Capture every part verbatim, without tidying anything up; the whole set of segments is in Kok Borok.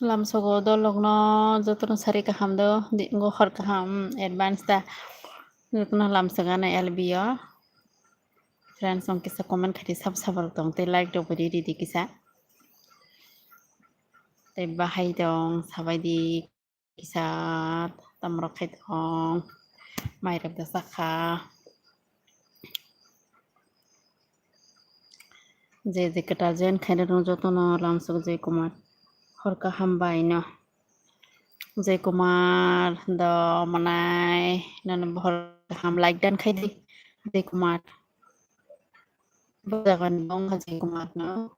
Lamsogo dolokno jotono sari kaham do, di-, go hor kaham, advance ta. Jotono lamsogo ano L B o. Friends, tong kisa comment khaidi, sab sabar tong, tei like rok bo ridi kisa. Tei bahai tong, sabai di. Kisa tamrok khai tong, mairok da sakha. Je je kwtal join khaina rok jotono lamsok Jai Kumar. Hor kaham bai no. Jai Kumar do manai nono hor kaham like dan khaidi Jai Kumar. Bo jaga ni bong Jai Kumar no.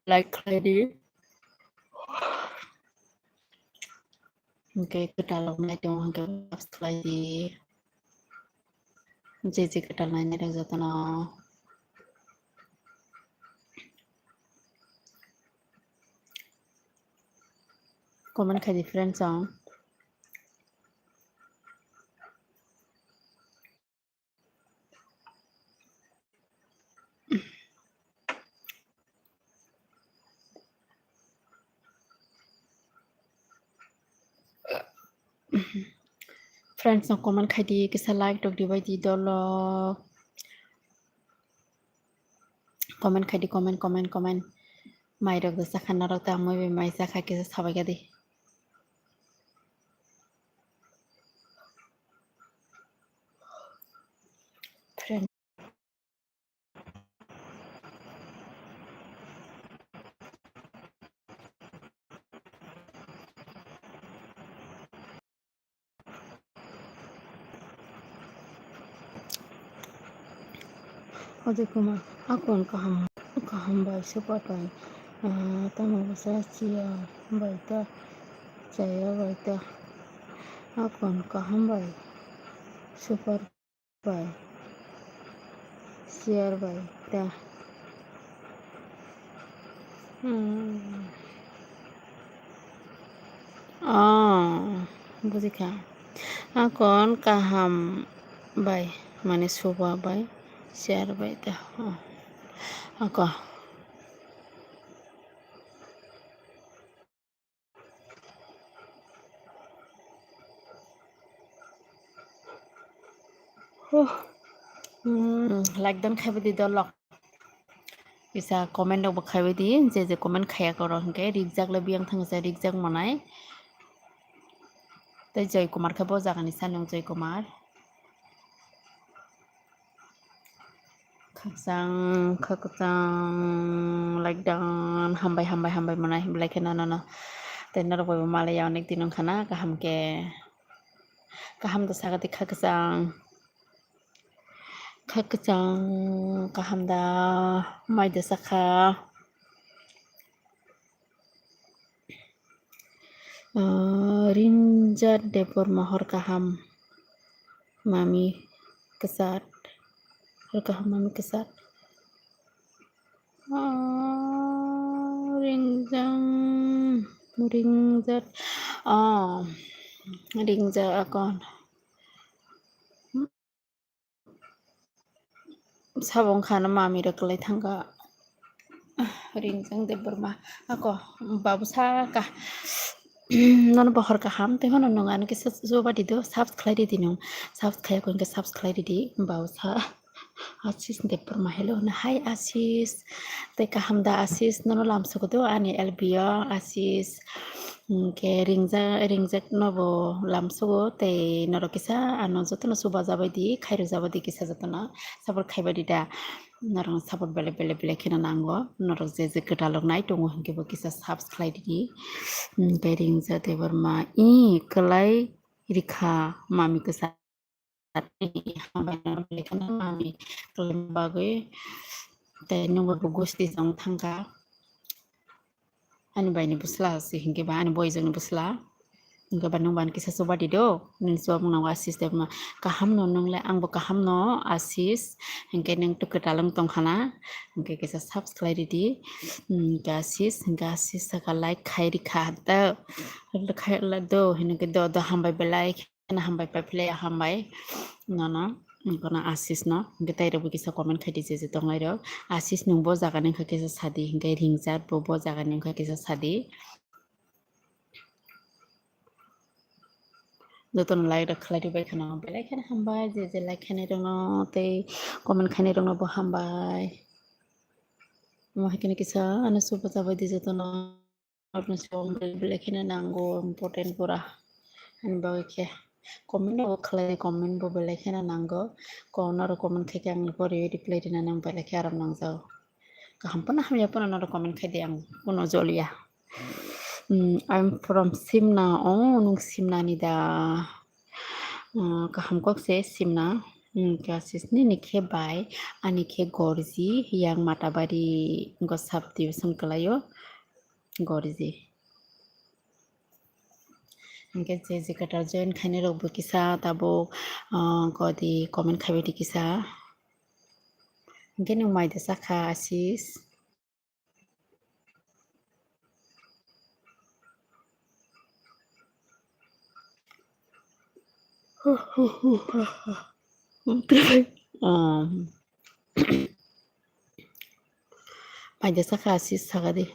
Like khlai di. Hwnkhe kwtal rok nai tongo hwnkhe subscribe khlai di. Je je kwtal nainai rok jotono. Comment khai di friends ang. Friends no comment khai di, kisa like rok di bai di dolo. Comment khai di, comment, comment, comment. Mai rok da sakha, norok ta moi bai mai sakha, kisa sabai kha di. Friend. Ajay Kumar, akon kaham, kaham bai super bai, ah, tamo bwsa chiya bai ta, chaya bai ta, akon kaham bai super bai, chair bai ta. Hmm. Oh, bujikha. Akon kaham bai, mane suba bai, chair bai ta. Oh. Ako. Huh. Hmm, like dan khai bai di dolok. Kisa comment rok bo khai bai di, je je comment khaya koro hwnkhe rijak le biyang thang sa rijak manai. Tei Joy Kumar khe bo jaga ni sanung Joy Kumar. Khakchang, khakchang, like dan, hambai, hambai, hambai mwnai, belai kheno nono. Tei norok bai bo malai ya onek din wngkha na, kaham khe. Kaham da sakha di khakchang. Khakchang, kaham da, mai da sakha. Ah, Ringjak Debbarma hor kaham mami kwchar. Hor kaham mami kwchar. Ah, Ringjak, Ringjak, ah, Ringjak akon. Sabo wngkha no mami rok kwlai thangkha. Ringjak Debbarma ako babu saka. Nono bo hor kaham tei phano nwng ano kisa chuba di do, subs khlai ridi nwng. Subs khaiya kho hwnkhe subs khlai ridi, babu sa. Asis Debbarma, hello no. Hi Asis. Tei kaham da Asis, nono lamsogo do ani L B o Asis. Hwnkhe Ringjak, Ringjak no bo lamsogo tei norok kisa ano jotono chuba jabai di, khairok jabai di kisa jotono. Support khaibai di da. Norok support belai, belai, belai kheno nango. Norok je je kwtal rok nai tongo hwnkhe bo kisa subs khlai di. Hwnkhe Ringjak Debbarma, i kwlai rikha mami kwsa. Hambai no belai kheno mami kwlaima bagwi tei nungbo bo gusti jang thangkha. Ani bai ni bwsla se hinkhe ba ani boyjak ni bwsla. Hwnkhe ba nwng ban kisa chuba di do, nini chuba mung nango Asis de ma. Kaham no nwng le, ang bo kaham no Asis, hwnkhe nwng to kwtal wng tong khana, hwnkhe kisa subs khlai ridi. Hwnkhe Asis, hwnkhe Asis saka like khai rikha da, khai la do, hwnkhe do, do hambai belai. Hambai pai phle hambai nono, kono Asis no, hwnkhe tai rok bo kisa comment khai di je je tonglai rok. Asis nwng bo jaga ni wngkha kisa sadi, hwnkhe Ringjat bo bo jaga ni wngkha kisa sadi. Jotono like rok khlai rwbai kheno belai kheno hambai, je je like khainai rokno tei comment khainai rokno bo hambai. Omo hai kheno kisa ano chuba chabai di jotono. Belai kheno nango important pura. Ani bagwi khe comment bo khlai, comment bo belai kheno nango. Ko norok comment khai khe ang bo reply rina nang belai khe aram nangjago. Kaham phano hamya phano norok comment khai di, ang kuno joliya. Mm, I'm from Simna. Oh, nwng Simna ni da. Ah, kaham kok se Simna. Hmm, khe Asis nini khe bai, ani khe Gorji, yang Matabari go subdivision kwlaio, Gorji. Hwnkhe je je kwtal join khainai rok bo kisa tabuk, ah, godi comment khaibai di kisa. Hwnkhe nwng mai da sakha Asis. Um, mai da sakha Asis saka di.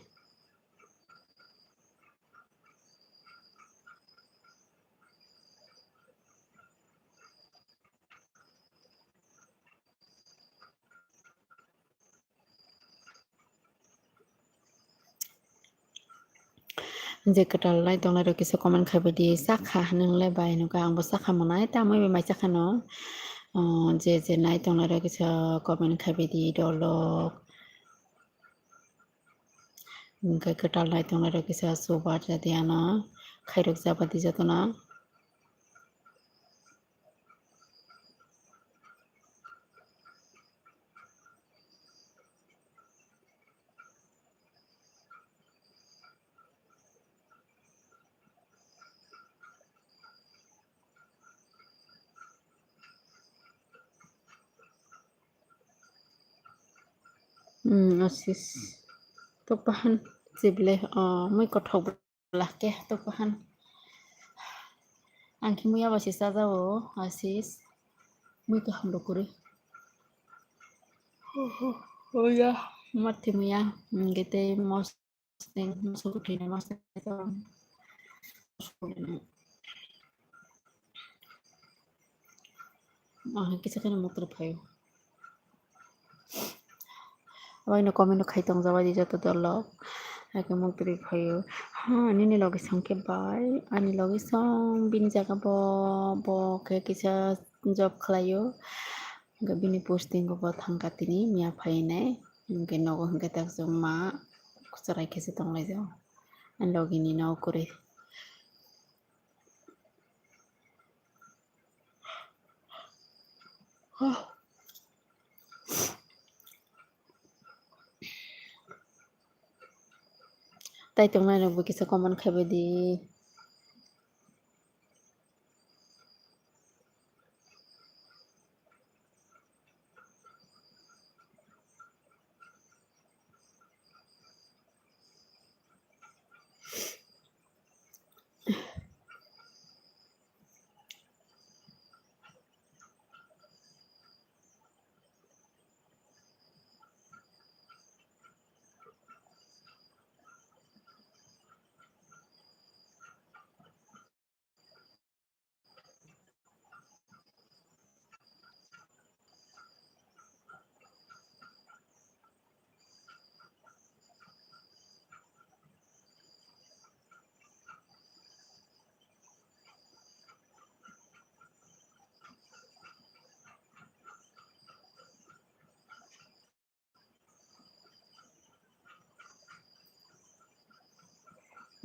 Je kwtal nai tongnai rok kisa comment khaibai di, sakha hinwi le bai hinwi khe ang bo sakha mwnai, tamwi bai mai sakha no. Oh, je je nai tongnai rok kisa comment khaibai di dolok. Hwnkhe kwtal nai tongnai rok kisa chuba rwdi ano, khairok jaba di jotono. Hmm, Asis. Tok bahan chible, oh, mui kothok bwla ke tok bahan. Ang khe muya ba se chajago, Asis. Mui kaham rok kwrwi. Oh, oh, oh, ya. Mati muya, hmm, gete mos. Mosok kwthwini mosok. Ah, kisa kheno muktrwi phaio. Abaino comment no khai tongjak bai di joto dolok. Haikhe muktrwi phaio. Ha, nini logi song khe bai, ani logi song bini jaga bo, bo khe kisa job khlaio. Hwnkhe bini posting bo thangkha tini miya phainai. Hwnkhe nogo hwnkhe tak chwngma chwrai khe se tonglaijak. Ani logi ni nogo kwrwi. Tai tongnai rok bo kisa comment khaibai di.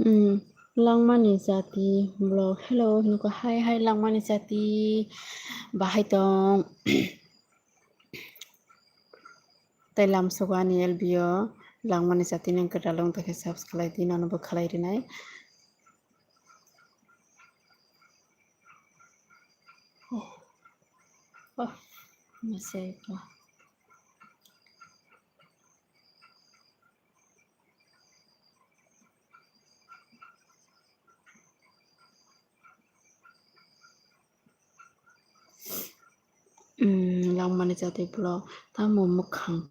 Hmm, Langmani Jati vlog. Hello, hinwi khe hi, hi, Langmani Jati. Bahai tong. Tei lamsogo ani L B o Langmani Jati nang kwtal wng tongkhe subscribe di, nono bo khlai rinai. Masai ko. Hmm, langmani jati vlog tamo mwkhang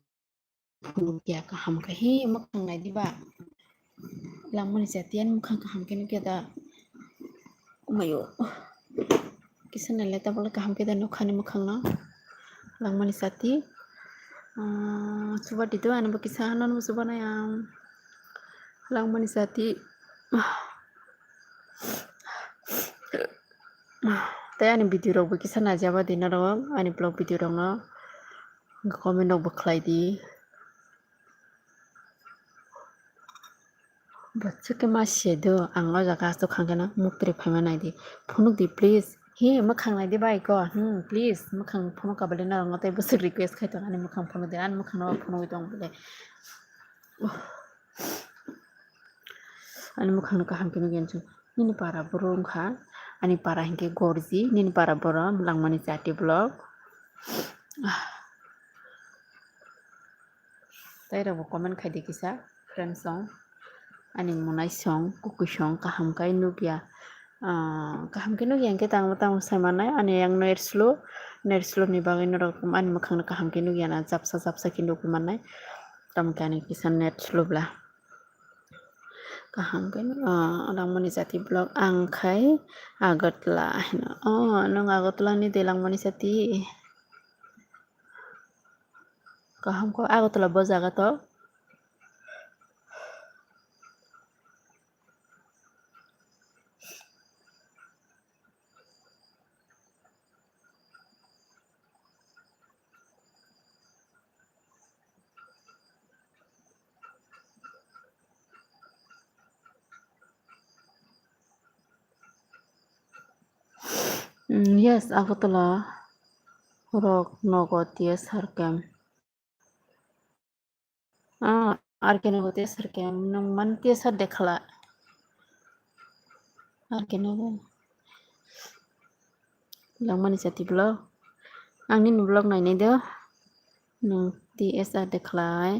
phunukya kaham khe, he mwkhang nai diba? Langmani jati ani mwkhang kaham khe nukya da. Umayo. Kisa nailai tabole kaham khe da nukha ani mwkhang no. Langmani jati. Ah, chuba di do ani bo kisa hano no chuba nai ang. Langmani jati. Tei ani video rok bo kisa naijaba di norok ani vlog video rok no. Comment rok bo khlai di. Bwswk khe ma se do, ang o jaga aswk khang khe no muktri phaima nai di. Phunuk di please. He, mwkhang nai di bai ko. Hmm, please, mwkhang phunuk ka bwle norok no tei bwswk request khai tong ani mwkhang phunuk di, ani mwkhang no phunugwi tong bwle. Ani mwkhang no kaham khe nukya chwng. Nini para boro wngkha, ani para hinkhe Gorji, nini para boro langmani jati vlog. Tei rok bo comment khai di kisa, friend song, ani monai song, kukui song, kaham kai nukya. Ah, kaham khe nukya hinkhe tamo tamo sai manai, ani yang net slow, net slow ni bagwi norok ani mwkhang no kaham khe nukya na, japsa japsa khe nukwi manai, tamo khe ani kisa net slow bla. Kaham khe, ah, langmani jati vlog ang khai Agartala hino. Oh, nwng Agartala ni de langmani jati? Kaham khe Agartala bo jaga to. Mm, yes, Agartala rok nogo T S R camp. Ah, R K nogo T S R camp, nwng man T S R dekhala. R K nogo. Langmani jati vlog. Ang nini vlog nainai do. Nwng T S R dekhalai.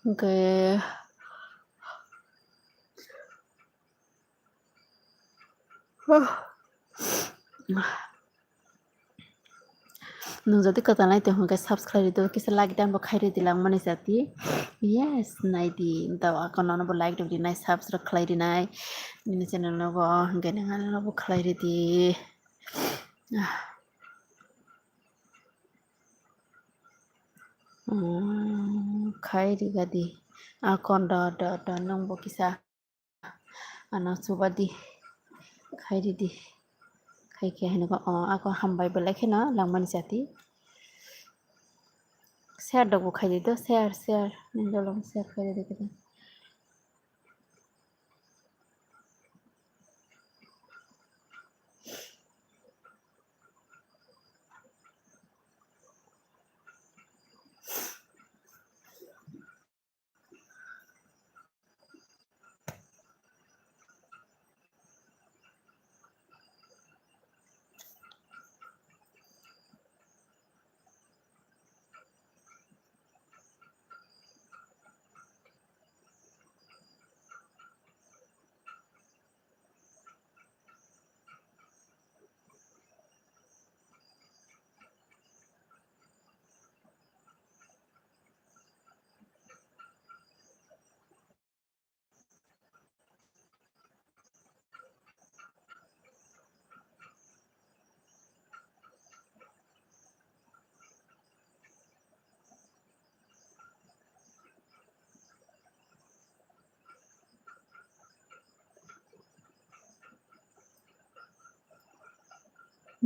Hwnkhe, Nwng jodi kwtal nai tong hwnkhe subscribe rwdi, kisa like dan bo khai rwdi langmani jati. Yes, nai di, dawa kono no bo like rwdi nai, subscribe khlai rwdi nai. Nini channel no bo hwnkhe nang ano bo khlai rwdi. Hmm, khai rwga di. Akon do, do, do, nwng bo kisa. Ano chuba di. Khai rwdi. Khai khe hino ko, o, ako hambai belai kheno langmani jati. Share dok bo khai di do, share, share. Nini dolong share khai rwdi khe.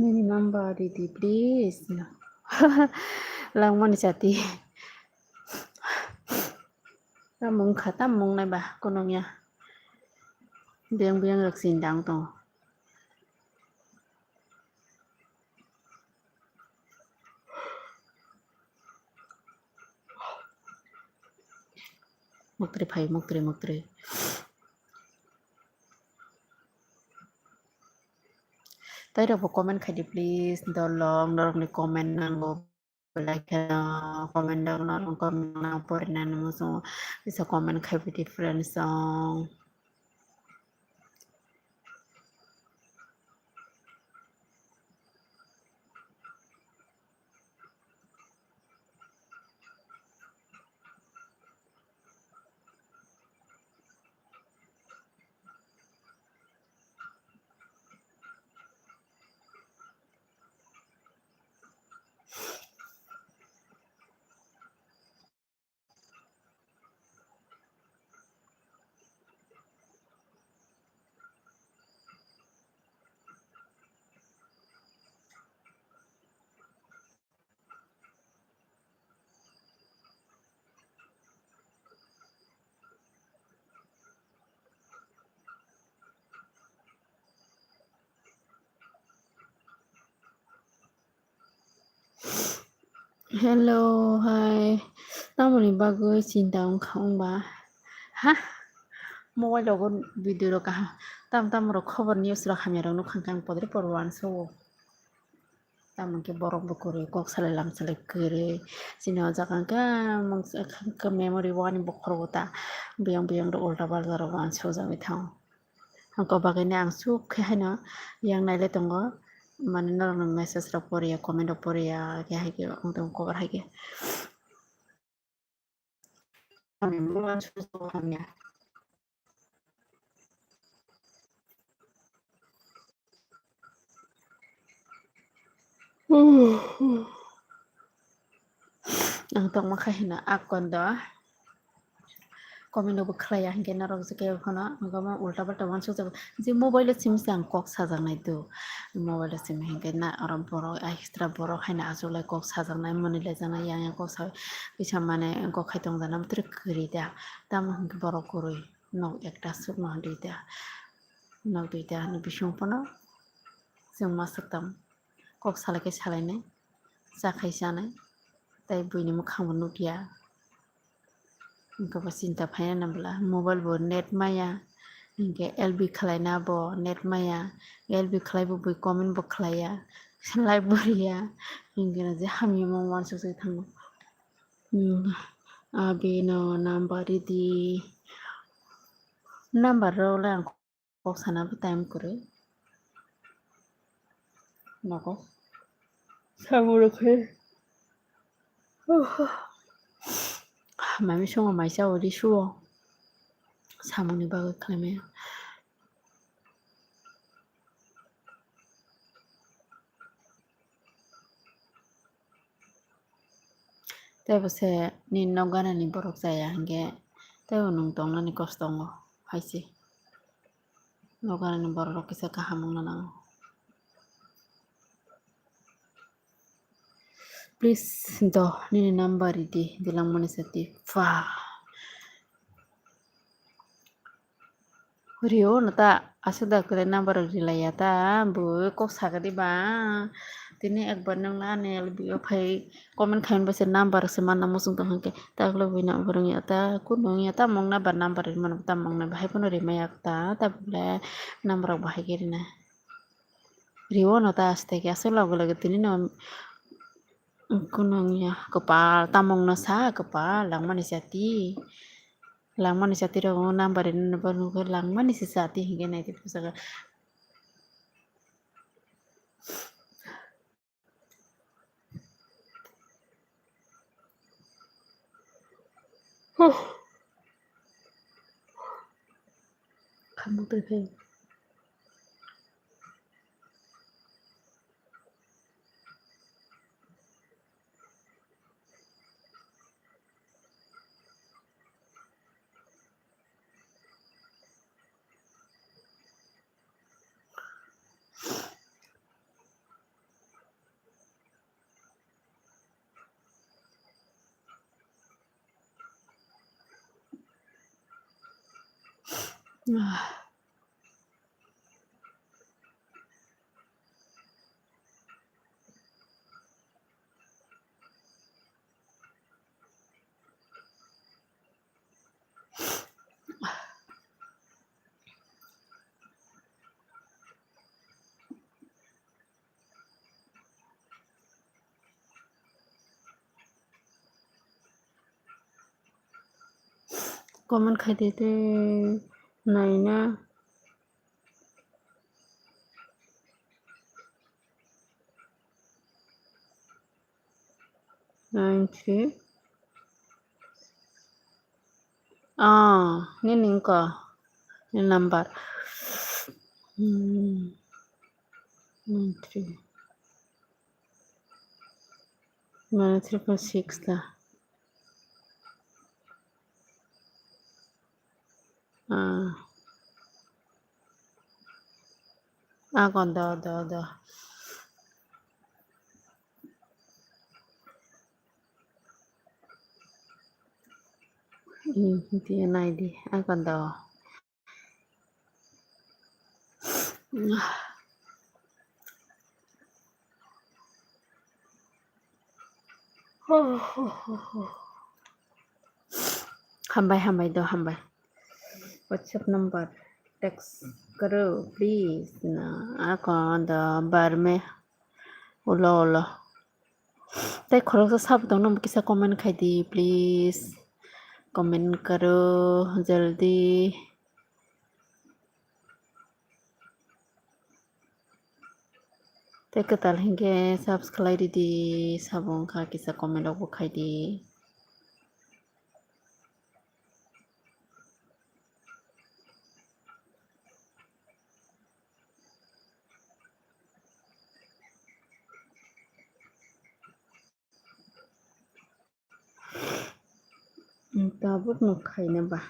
Nini number ridi please. Langmani jati. Tamung kha, tamung nai ba, kunung ya. Biyang biyang rok sindang tongo. Muktri phai, muktri, muktri. Tei rokbo comment khaidi please, dolong norokni comment nango. Belai kheno comment rok norok comment rok porina muchungo, kisa comment khaibi di friends song. Hello, hi. Tamoni bagwi chinta wngkha wngba? Ha? Mobile rogo video rok kaham. Tam tam rok khobor news rok hamya rok nukha khe ang podre por uansugo. Tamo khe borok bo kwrwi kok salai lam salai kwrwi. Chini o jaga hwnkhe mungsa khe memory wani bokhorogo ta. Biyang biyang rok ulta palta rok uansukjagwi thango. Hwnkhe bagwino ang suk khe haino yang nailai tongo. Mane norokni message rok poriya, comment rok poriya, khe hai khe wng tong kobar hai khe. Ani mungma sujok hamya. Ang tongma kha hino a kondo. Comment rokbo khlaiya hinkhe norok je kebo phano ulta palta uansukjago. Je mobile o simi se ang kok sajaknai do. Mobile o simi hinkhe na oro borok extra borok haino achuklai kok sajaknai, mwnwi laijaknai, yang yang kok saui kisa mane kok khai tongjaknai, bwtwrwi kwrwi da. Tamo hinkhe borok kwrwi nok ekta sukno duita, nok duita ni bising phano chwng ma swkang kok salai khe salainai, cha khai chanai, tei buini mwkhangbo nukya. Hwnkhe bo chinta phaina nang bwla, mobile bo net maya, hinkhe L B khlaina bo net maya, L B khlai bo bui comment bo khlaiya, like bo riya, hinkhe je hamya mung uansuk se thango. Hmm, abino number ridi, number rok le ang kok sana bo time kwrwi. Nogo. Samung rok khe. Mami songo maisa ori suo. Samungni bagwi khlaimaya. Tei bo se nini nok ganani borok chaya hinkhe tei bo nwng tongnani kosto wngo hai se. Nok ganani borok rok kisa kaham wngna nango. Please do nini number ridi, dilangmani sati. Pha. Rio no ta aswk da kwlai number rok rilaiya ta, bo kok sakadi ba. Tini ekbar nwng na ani L B o phai comment khaimani bai se number se manna muchung tong hinkhe ta ukulok buino number wngya ta, kunu wngya ta, mungna ba number rimano ta mungna bahai phano rimaya ta, ta bole number rok bahai khe rina. Rio no ta aste khe aswk loge loge tini no kunu wngya kwpal ta mungno sa kwpal langmani sati. Langmani sati rok o number rwna bo nugwi langmani se sati hinkhe naidi bwskango. Khamuk twi phai. Comment khai di tei naina. Nine three. Ah, nini wngkha ni number. Hmm. Nine three. Mane three point six ta. Ah. Akon do, do, do. Hmm, dia nai di, akon do. Hambai, hambai do, hambai. WhatsApp number text karo, please. Na, ako do barme. Ulo, ulo. Tei khoroksa sabo tongno kisa comment khai di, please. Comment karo, jaldi. Tei kwtal hinkhe subscribe ridi, sabo wngkha kisa comment rokbo khaidi. Tabuk no khaina ba.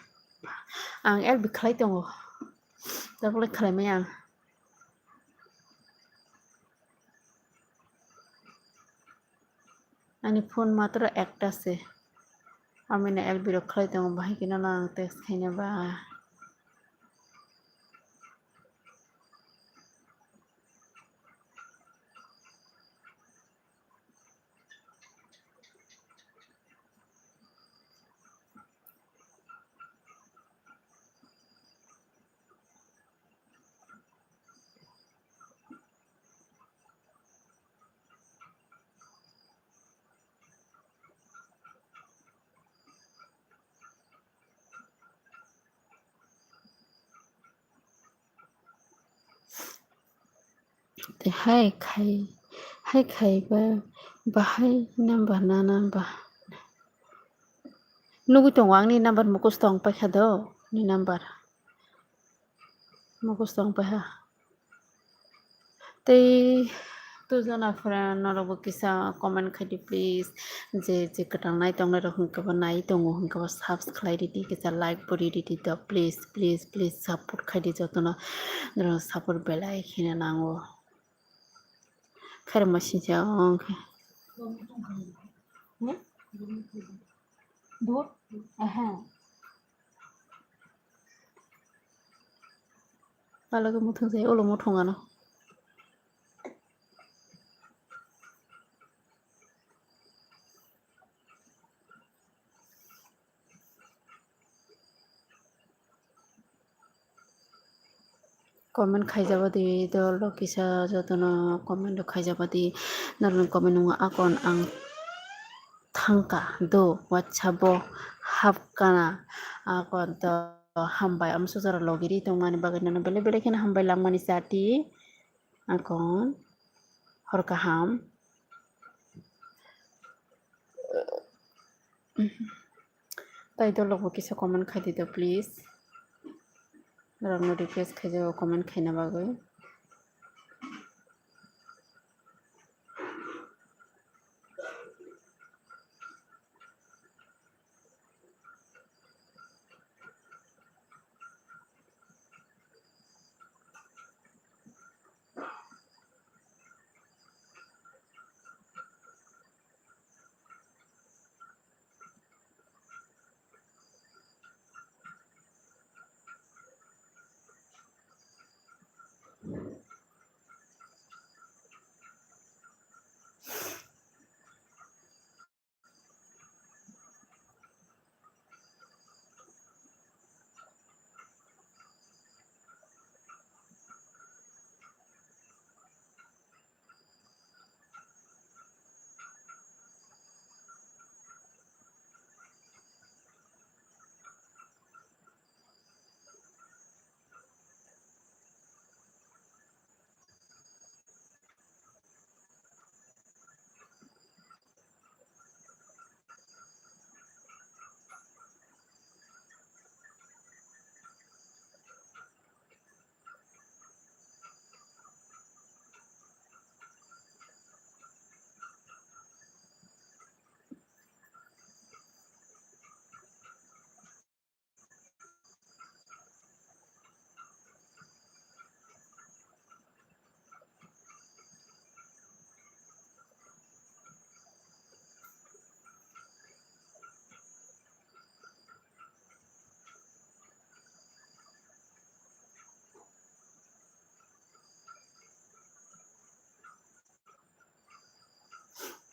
Ang L B khlai tongo. Tabuk le khlai maya ang. Ani phone matro ekta se. Amino L B rok khlai tongo, bahai kino no ang text khaina ba. Tei hai khai, hai khai ba, bahai number nana ba. Nugui tongo, angni number mukusto wng paikha do, ni number. Mukusto wng paikha. Tei tujana friend norokbo kisa comment khaidi please. Je, je kwtal nai tongnai rok hwnkhe bo nai tongo hwnkhe bo subscribe ridi, kisa like bo ridi do please, please, please support khaidi jotono. Norok support belai kheno nango. Khairokma sincha wngkhe. Aha. Palago muthung jai, ulo muthung ano. Comment khaijaba di, dol rok kisa jotono comment rok khaijaba di, norokni comment nungo akon ang thangka do WhatsApp o hapkana akon to hambai amsujara logiri tongmani bagwi nono belai belai kheno hambai langmani chati akon hor kaham. Tai dolok bo kisa comment khai di do please. Norokno request khai jago comment khaina bagwi.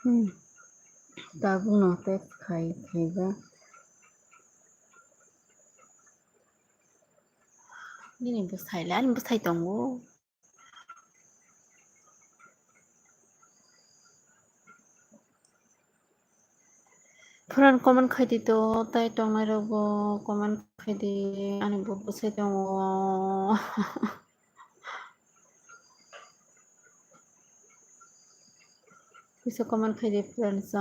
Hmm. Tabukno text khai khaijak. Nini bwsai le ani bwsai tongo. Phuran comment khai di to, tai tongnai rok bo comment khai di, ani bo bwsai tongo. Kisa comment khai di friends,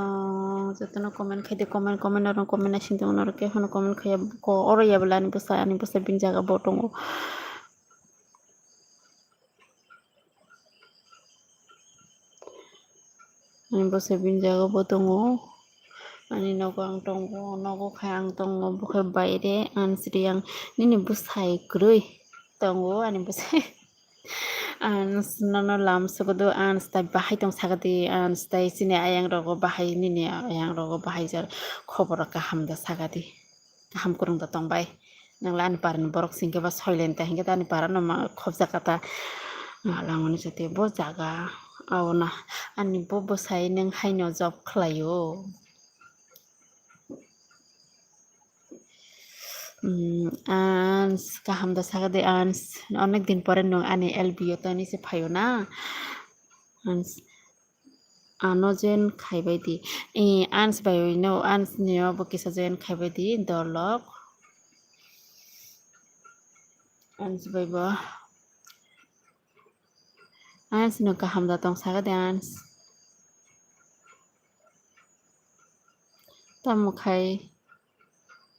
jotono comment khai di, comment, comment, oro comment naising tongo, oro khe phano comment khaiya ko, oro ya bwla ani bwsai, ani bwsai bini jaga bo tongo. Ani bwsai bini jaga bo tongo. Ani nogo ang tongo, nogo khe ang tongo, bo khe baire, ang siri ang nini bwsai kwrwi tongo, ani bwsai. Ang nono lam sugo do, ang tai bahai tong saka di, ang tai chini ayang rogo bahai, nini ayang rogo bahai jar khobor kaham da saka di. Kaham kwrwng da tong bai. Nang le ani para ni borok sing khe ba silent ta, hinkhe ta ani para no ma khopjak kha ta. Langmani jati bo jaga, abo na ani bo bwsai nung haino job khlai o. Hmm, ans, kaham da saka de ans. Onek din pore nung ani L B o to ani se phaio na. Ans, ano join khaibai di. Eh, ans bai no, ans ni o bo kisa join khaibai di, dolok. Ans bai bo. Ans no kaham da tong saka de ans. Tamo khai,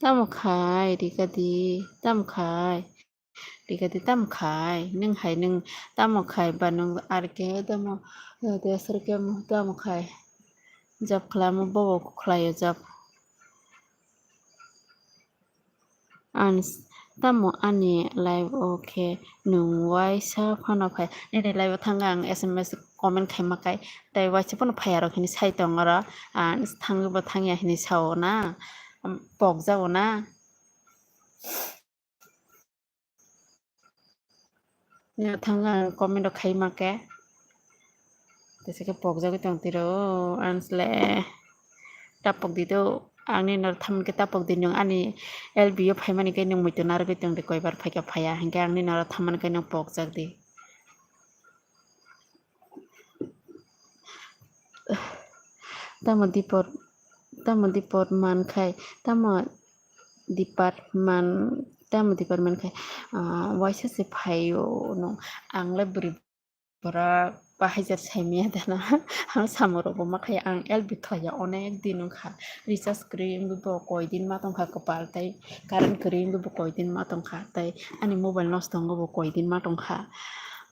tamo khai, rika di, tamo khai, rika di, tamo khai, nung hai nung tamo khai, ba nung ar ke tamo, de sar ke mo tamo khai, job khlamo bobo khlaio job. Ans, tamo ani live o khe nung waisa phano phai, nini live o thang ang S M S comment khaima kai, tai waisa phano phai aro hini sai tong oro, ans, thangwi bo thangya hini sao na, pokjago na. Nini thang ang comment rok khaima khe. Tesa khe pokjagwi tong tiro, ans le. Tapok di do, ang nini oro thaman khe tapok di, nung ani L B o phaimani khe nung muitu narwgwi tong di, koibar phaikha phaiya, hinkhe ang nini oro thaman khe nung pokjak di. Tamo dipor, tamo dipor man khai, tamo department, tamo department khai, ah, waisa se phaio no, ang le bwrwi bwra bahai jar saimaya dana, ang samung rok bo ma khai, ang L B khlaiya onek din wngkha, recharge kwrwi wngwi bo koi din ma tongkha kwpal, tai current kwrwi wngwi bo koi din ma tongkha, tai ani mobile nosto wngwi bo koi din ma tongkha,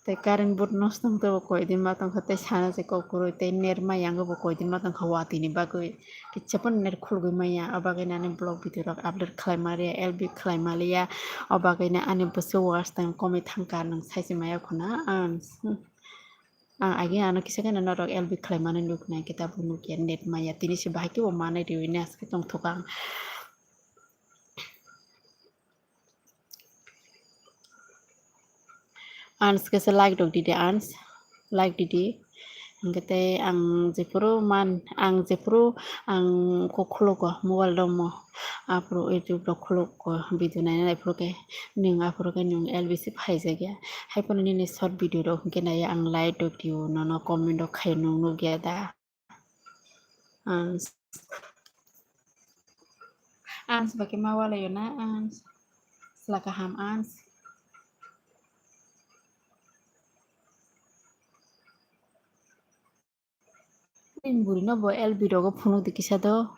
tai current board nosto wngwi bo koi din ma tongkha, tai sana se kok kwrwi, tai net ma yang bo koi din ma tongkha watwi ni bagwi. Kisa phano net khulugwi maya, o bagwi nani vlog video rok upload khlai maliya, L B khlai maliya, o bagwi ani bwswk watch time komwi thangkha, nwng sai se maya khuna, ang, ang agi ano kisa kheno norok L B khlai mani nuknai khe tabuk nukya net maya, tini se bahai khe bo manai riwi nai aske tongthok ang. Ans khe se like rok di de, ans like di di. Hingke tei ang jephuru man, ang jephuru ang kok khulugo mobile romo, aphuru YouTube rok khulugo video naina nai phuru khe nwng aphuru khe nwng L B C phaijakya. Haiphano nini short video rok hingke naiya ang like rok di o, nono comment rok khai nwng nukya da. Ans. Ans ba khe ma walaio na ans. Sla kaham ans. Nini bwrwi no bo L B rogo phunuk di kisa do.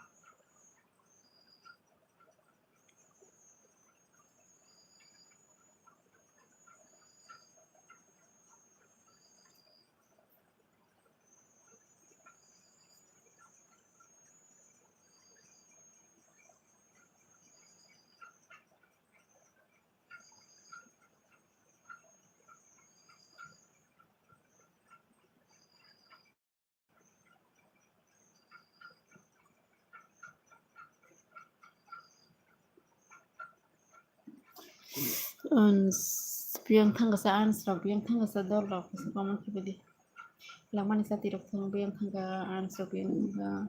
Ans, biyang thangkasa, ans rok biyang thangkasa, dol rok kisa comment khaibadi. Langmani chati rok thwng buyang thangkha, ang sok buyang wngkha.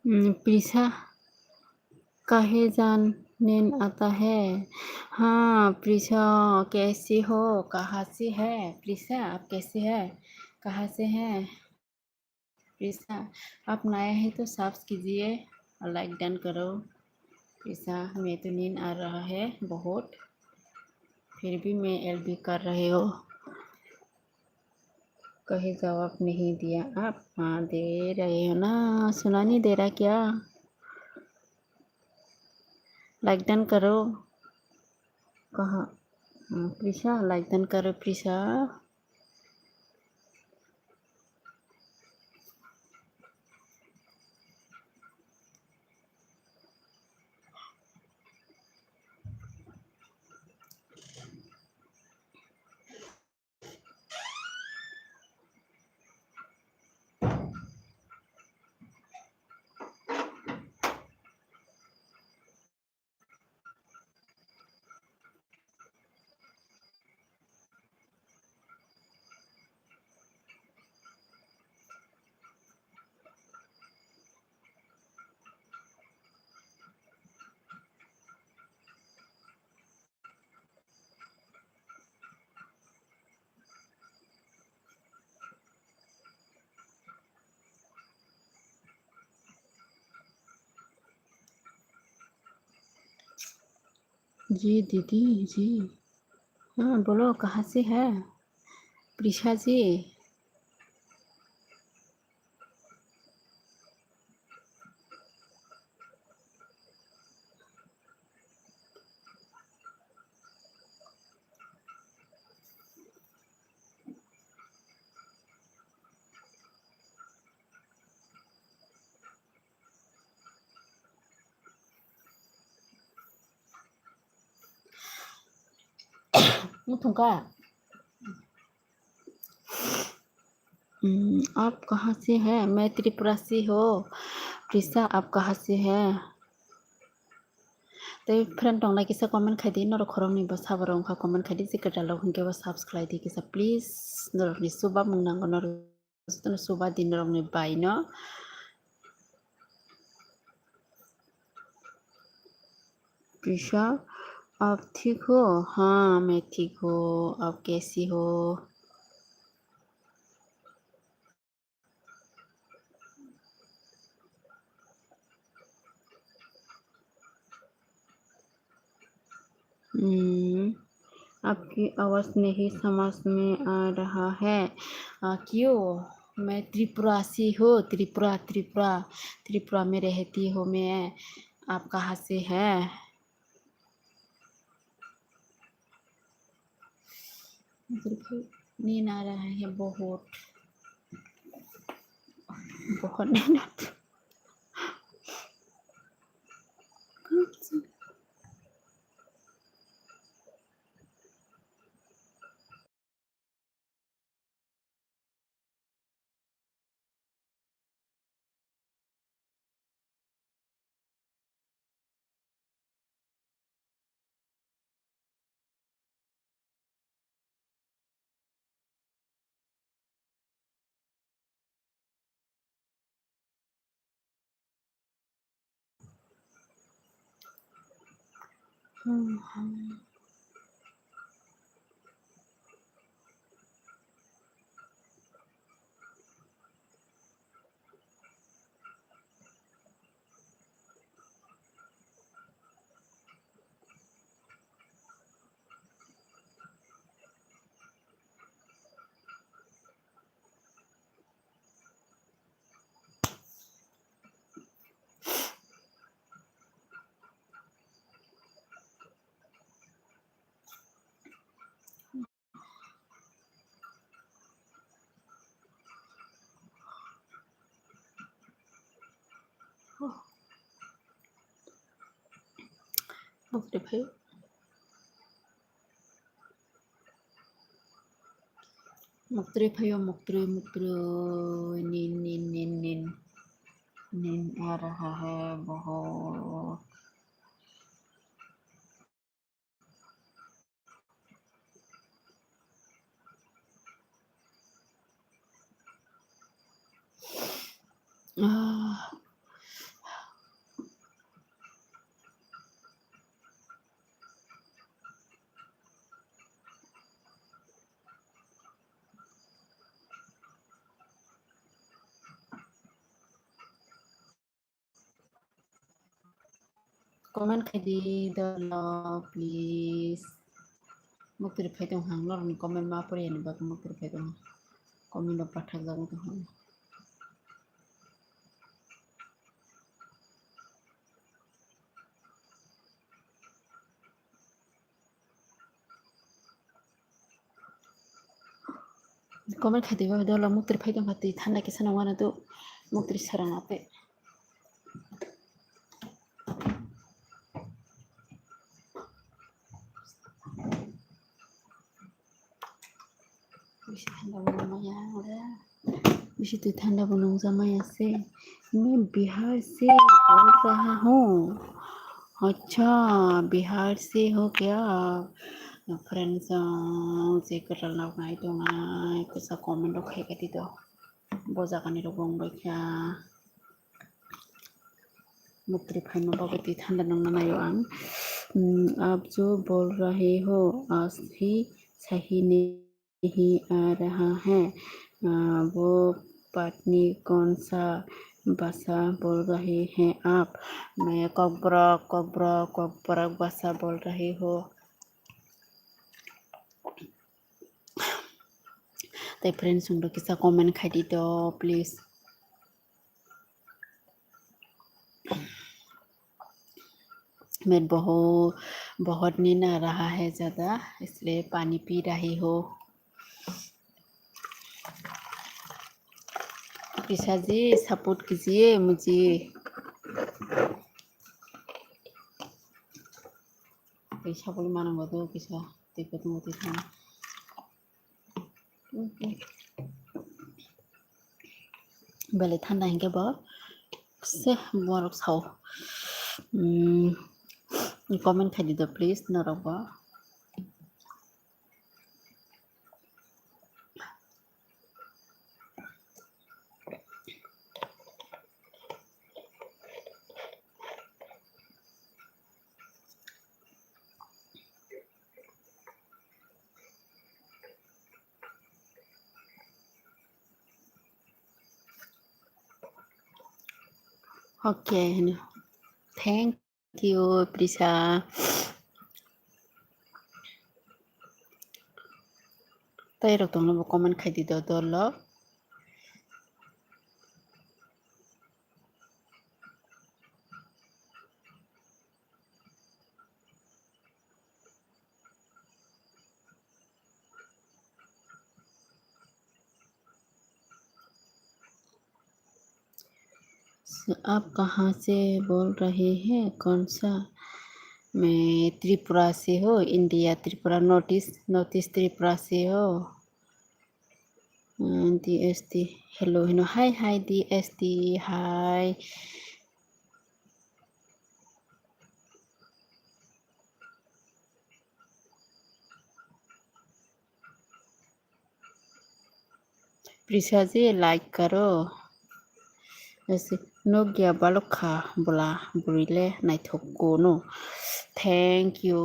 हम्म, प्रिसा, काहे जान नींद आता है? हाँ, प्रिसा, कैसी हो? कहाँ से है? प्रिसा, आप कैसे है? कहाँ से है? प्रिसा, आप नया है तो सब्स कीजिए और लाइक डन करो। प्रिसा, मैं तो नींद आ रहा है बहुत, फिर भी मैं एलबी कर रहे हो। कहीं जवाब नहीं दिया आप? हाँ, दे रहे हो ना, सुनाई नहीं दे रहा क्या? लाइक डन करो। कहाँ? हाँ, प्रिसा, लाइक डन करो, प्रिसा। जी दीदी जी। हाँ, बोलो, कहाँ से है प्रिशा जी? Muthungka. Hmm, आप कहाँ से है? मैं त्रिपुरा से हो। प्रिशा, आप कहाँ से है? Tei friend tongnai kisa comment khai di, norok khoroknwi bo saborok wngkha, comment khai di, je kwtal rok hinkhe bo subscribe di kisa please, norokni chuba mung nango, norok jotono chuba di norokni bai no. Prisha, आप ठीक हो? हाँ, मैं ठीक हूँ। आप कैसी हो? हम्म, आपकी आवाज़ नहीं समझ में आ रहा है। आ, क्यों? मैं त्रिपुरा से हूँ, त्रिपुरा, त्रिपुरा, त्रिपुरा में रहती हूँ मैं। आप कहाँ से हैं? नींद आ रहा है बहुत। Bohot ni nat. Muktwi phaio. Muktwi phaio, muktwi, muktwi. Nin, nin, nin, nin. Nin aa raha hai bahut. Ah. Comment khai di dolo, please. Muktwi phai tong hang, norokni comment ma pori ani bagwi muktwi phai tong hang. Comment rok pathak jagwi tong hang. Comment khai twi ba dolo, muktwi phai tong kha twi, thanda kisa nang mano tu, muktwi sarang ate. Bisi thanda bo nung maya ore. Bisi twi thanda bo nung ja maya se. मैं बिहार से बोल रहा हूँ। अच्छा, बिहार से हो क्या? Friends, je kwtal nok nai tongnai, kisa comment rok khai kati do. Bo jaga ni rok bo wng bai kha. Muktwi phaima bagwi twi thanda nungna naio ang. Hmm, आप जो बोल रहे हो, आज ही सही नहीं आ रहा है। आ, वो पत्नी कौन सा भाषा बोल रहे हैं आप? मैं Kokborok, Kokborok, Kokborok भाषा बोल रहे हो। Tai friends, chwng rok kisa comment khai di to, please. मैं बहुत, बहुत नींद आ रहा है ज़्यादा, इसलिए पानी पी रही हूँ। प्रिशा जी, support कीजिए मुझे। Tei sabole manang bo do kisa tei kotorma twi thang. Belai thanda hinkhe bo se borok sao. Hmm, comment khai di do please norok bo. Okay, thank you, Prisha. Tai rok tongno bo comment khai di do dolo. आप कहाँ से बोल रहे हैं? कौन सा? मैं त्रिपुरा से हो, India Tripura, north east, north east Tripura से हो। Uh, D S T, hello, hello, hi, hi, D S T, hi. Prisa ji, like karo. Nokya balok kha bwla bwrwi le naithok kuno. Thank you,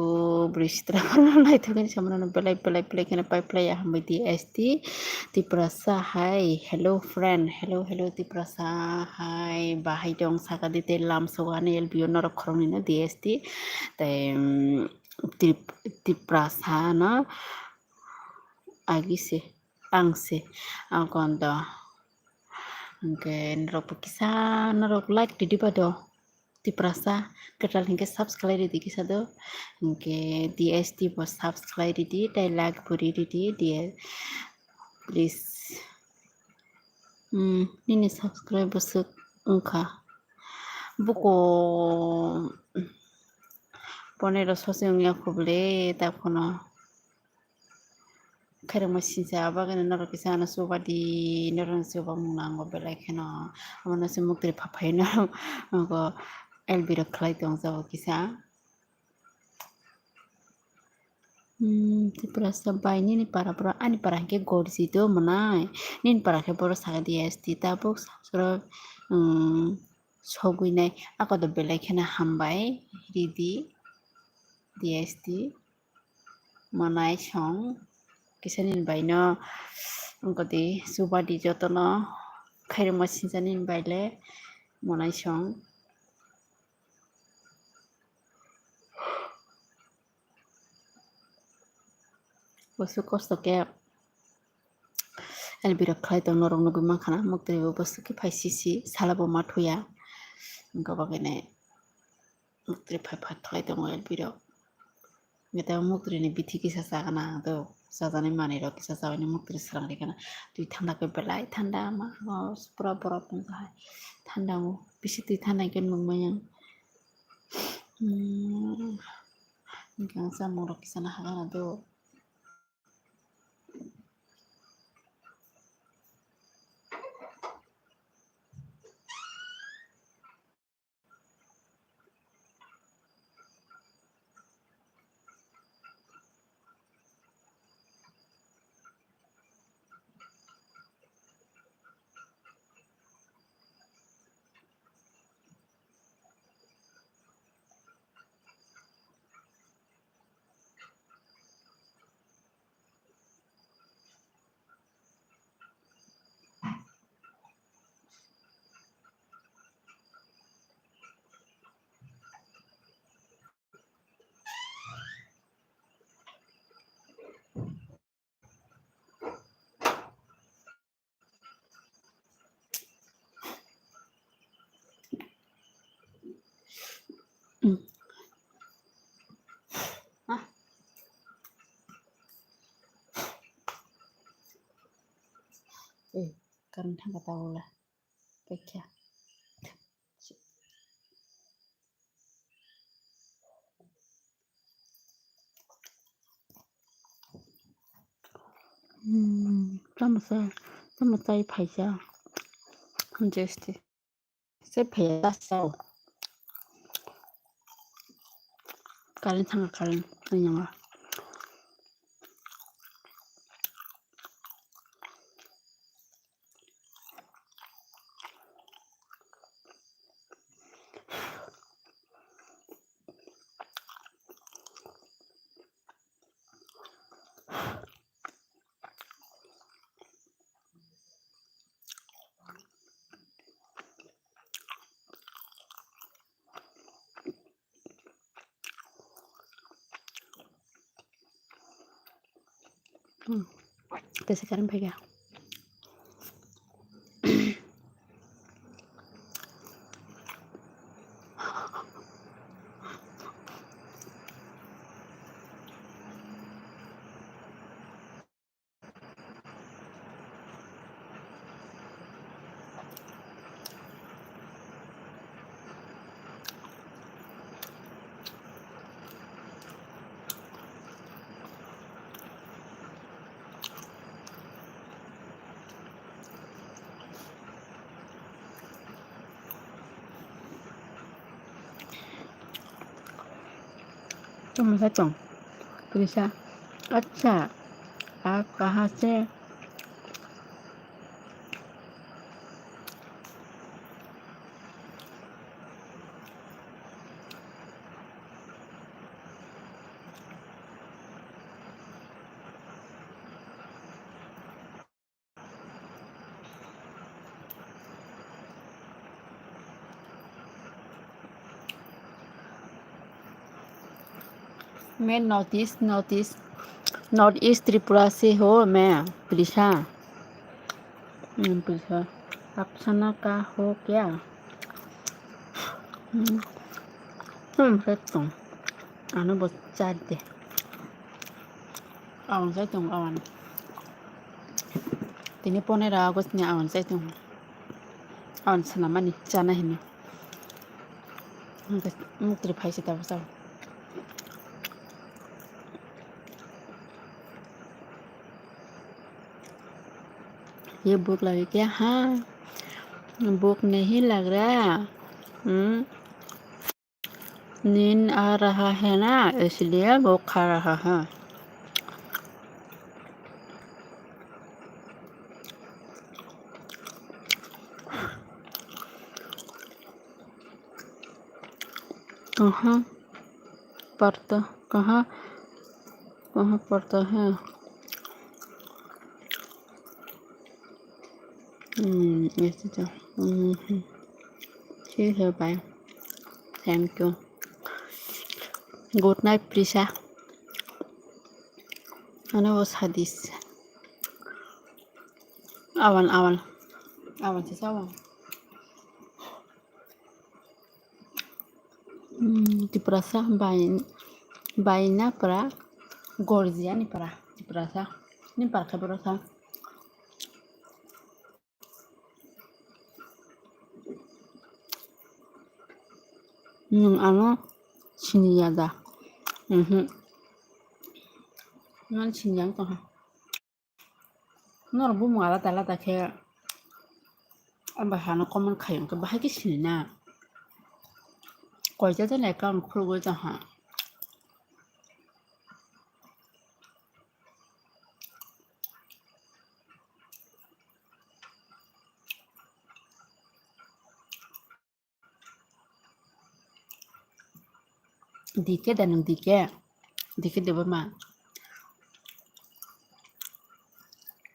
bwrwi sitra naithok ni samano belai belai belai kheno pai phlai ya hambai D S T. Tiprasa hai, hello friend, hello hello Tiprasa hai, bahai dong saka di te lam sogo ani L B O norok khoroknwi no D S T. Tei, um, Trip-, Tiprasa no agi se, ang se, ang kondo. Hwnkhe norok bo kisa norok like ridi ba do. Tiprasa kwtal hinkhe subscribe ridi kisa do. Hinkhe D S T bo subscribe ridi, tei like bo ridi, D S, please. Hmm, nini subscribe bwswk wngkha. Buko ponero sose wngya khubole, ta phono. Khairokma sinsa bagwino norok kisa ano chuba di, norokno chuba mung nango belai kheno. Omono se muktwi phaphai norok nogo L B rok khlai tong jabo kisa. Hmm, Tiprasa bai nini para bro, ani para hinkhe gorji do mwnai. Nini para khe boro saka D S T tabuk subscribe, hmm, sogwi nai. Ako do belai kheno hambai ridi D S T. Mwnai song kisa nini bai no wngkha di chuba di jotono khairokma sinsa nini bai le mwnai song. Bwswk kosto khe L B rok khlai tong norok nugwi mankha na, muktwi bo bwswk khe phai sisi sala bo ma thuya. Wngkha bagwi nai muktwi phai phat khlai tongo L B rok. Neta muktwi ni bithi kisa chagana do, chajaknai manwi rok kisa chabaini muktwi swrang rikana. Twi thanda khe belai thanda ma, o pura borok wngkha hai thanda o, bisi twi thanda khe nukmaya. Hmm, hwnkhe ang chamung rok kisa na hagana do. Eh, current thangkha ta ola. Pekya. Hmm, tamo sa, tamo chai phaisa. Just se phaisa sao. Current thangkha, current thangkha. Hmm. Tesa karim phaikha. Tong sa tong. Prisa. Acha. Aap kahan se? मैं north east, north east, north east Tripura से हो मैं, प्रिशा। Hmm, प्रिशा, आप सना का हो क्या? Hmm, hmm, betul. Ano bo chade. Awan sai tong awan. Tini ponera August ni awan sai tong. Awan sana mani chana hini. Mukri phai se tabo sao. ये भूख लगी क्या? हाँ, भूख नहीं लग रहा। हम्म। नींद आ रहा है ना, इसलिए वो खा रहा है। कहाँ पड़ता, कहाँ, कहाँ पड़ता है? हम्म, ऐसे तो, हम्म, हम्म। ठीक है भाई, thank you। Good night, Prisha। Ano sadis। Awan, awan. Awan sisa awan. Hmm, Tiprasa bai, bai na pra, gorjia ni pra, Tiprasa. Ni pra khe boro sa. Hmm, ano sini ya da. Mhm. Ngan sini yang to ha. Norok bumung alada alada khe, ang bai hano comment khai hwnkhe bahai khe sini na. Koita jani account khulugwi tongha. Dike da nung dike. Dike deba ma.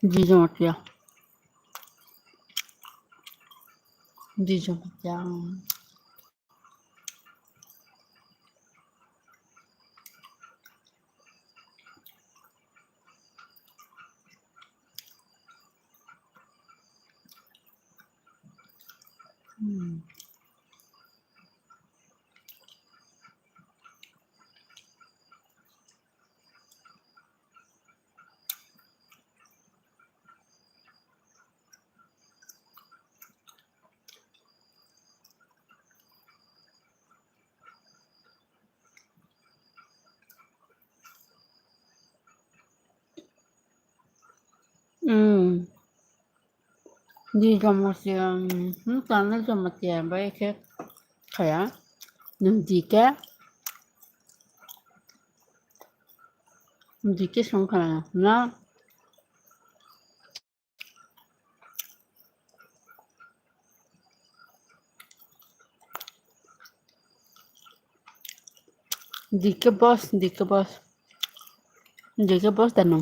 Dijo matia. Dijo matia. Hmm. Hmm. Di jomo se, hmm, tane jomo te bai khe khaya. Nung di khe, di khe song khaya na. Dike bos, dike bos. Dike bos dano.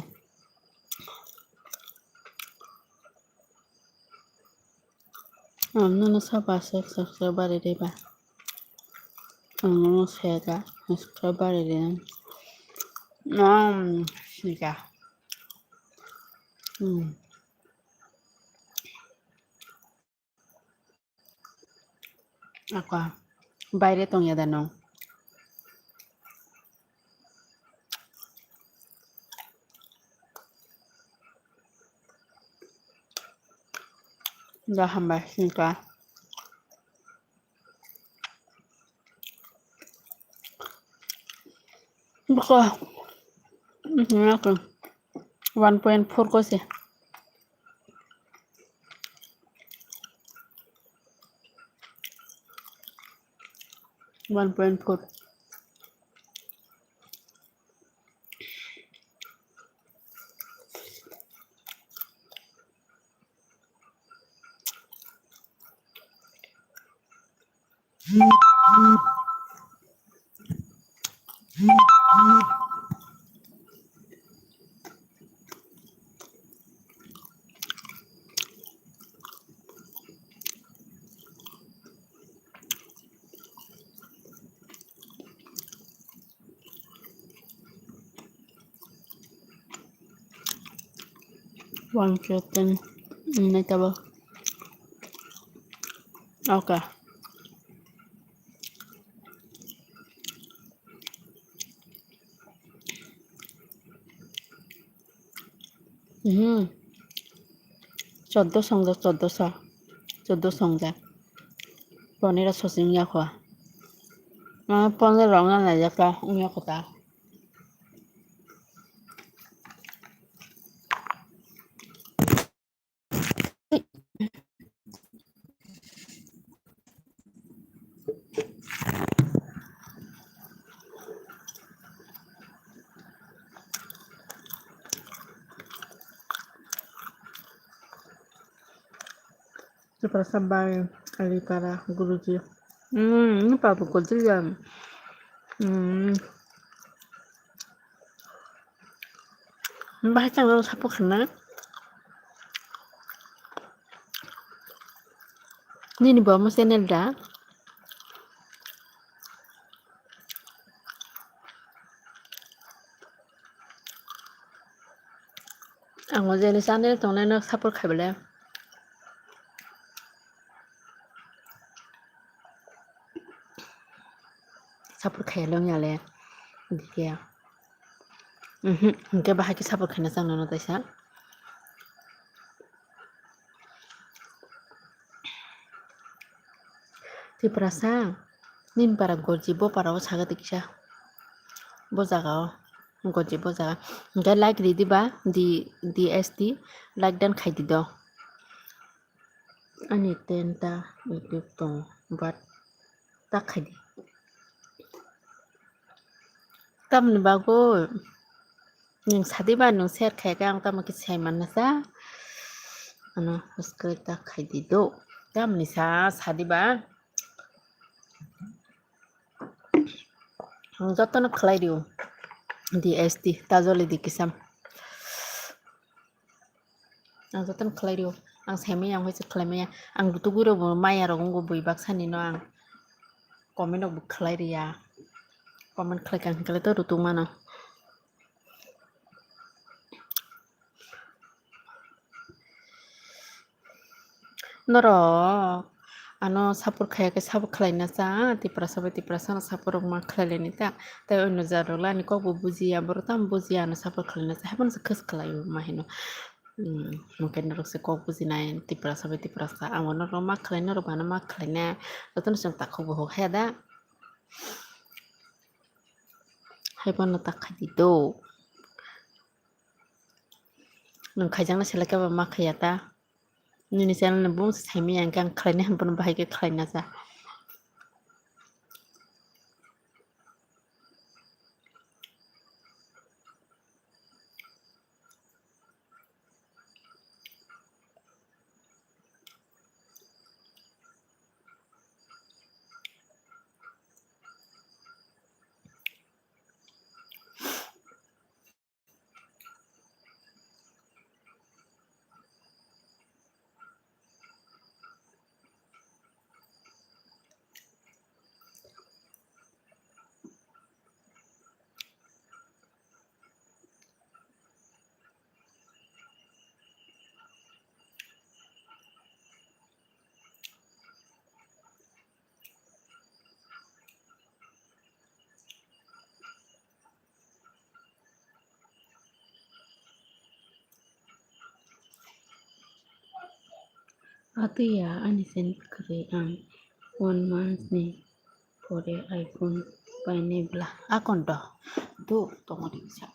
Ang nono saba sek sek sek bari riba. Ang nono sega sek bari riba. Nam sega. Hmm. Ako, baire tongya da nung? Da hambai singka. Bako, mhm, ako one point four ko se. One point four. One fifteen ini tabo. Okay. Hmm. Choddo songjak, choddo sa. Choddo songjak. Ponera sosing yakho. Ah, ponera rong na jaka, yakho ta. Tiprasa bai Alipara Guruji. Hmm, ini pabu kojil ya. Hmm. Bahai chang nang sapo khana. Nini bo mo channel da. Ang o jeni channel tongnai no support khaibale. Support khaiya longya le. Dikhe. Mhm, hingke bahai khe support khaina chang nono taisa. Tiprasa, nini para gorji bo para o saga tiksa. Bo jaga o, gorji bo jaga. Hingke like ridi ba, di, di S T, like dan khaidi do. Ani ten ta YouTube tong, but ta khaidi. Tamni bagwi nwng sadi ba nwng share khaikhe ang tamo khe sai manna sa. Ano subscribe ta khaidi do. Tamni sa sadi ba. Ang jotono khlai rio. D S T, ta joli di kisam. Ang jotono khlai rio. Ang sai maya, ang hoise khlai maya. Ang rutugwi rok bo maya rok wngkha bui baksa ni no ang. Comment rok bo khlai riya. Comment khlai kha hingkhe to rutuk mano. Norok ano support khaiya khe support khlaina cha, Tiprasa bai Tiprasa no support rok ma khlai laini ta. Tei onno jat rok le ani kok bo bujiya, borok tamo bujiya ano support khlaina cha, haiphano se khis khlai o ma hino. Hmm, hwnkhe norok se kok bujinai Tiprasa bai Tiprasa, ang bo norok ma khlai, norok bo ano ma khlaina, jotono chwng takhuk bo huk haya da. Haiphano ta khaidi do. Nwng khaijaknai selekhe bo ma khaiya ta. Nini channel ni bumung se saimanya hwnkhe ang khlainai hwnphano bahai khe khlaina cha. Atwi ya ani channel kwrwi ang one month ni pore iPhone painai bla. Akon do. Do tongo ri sa.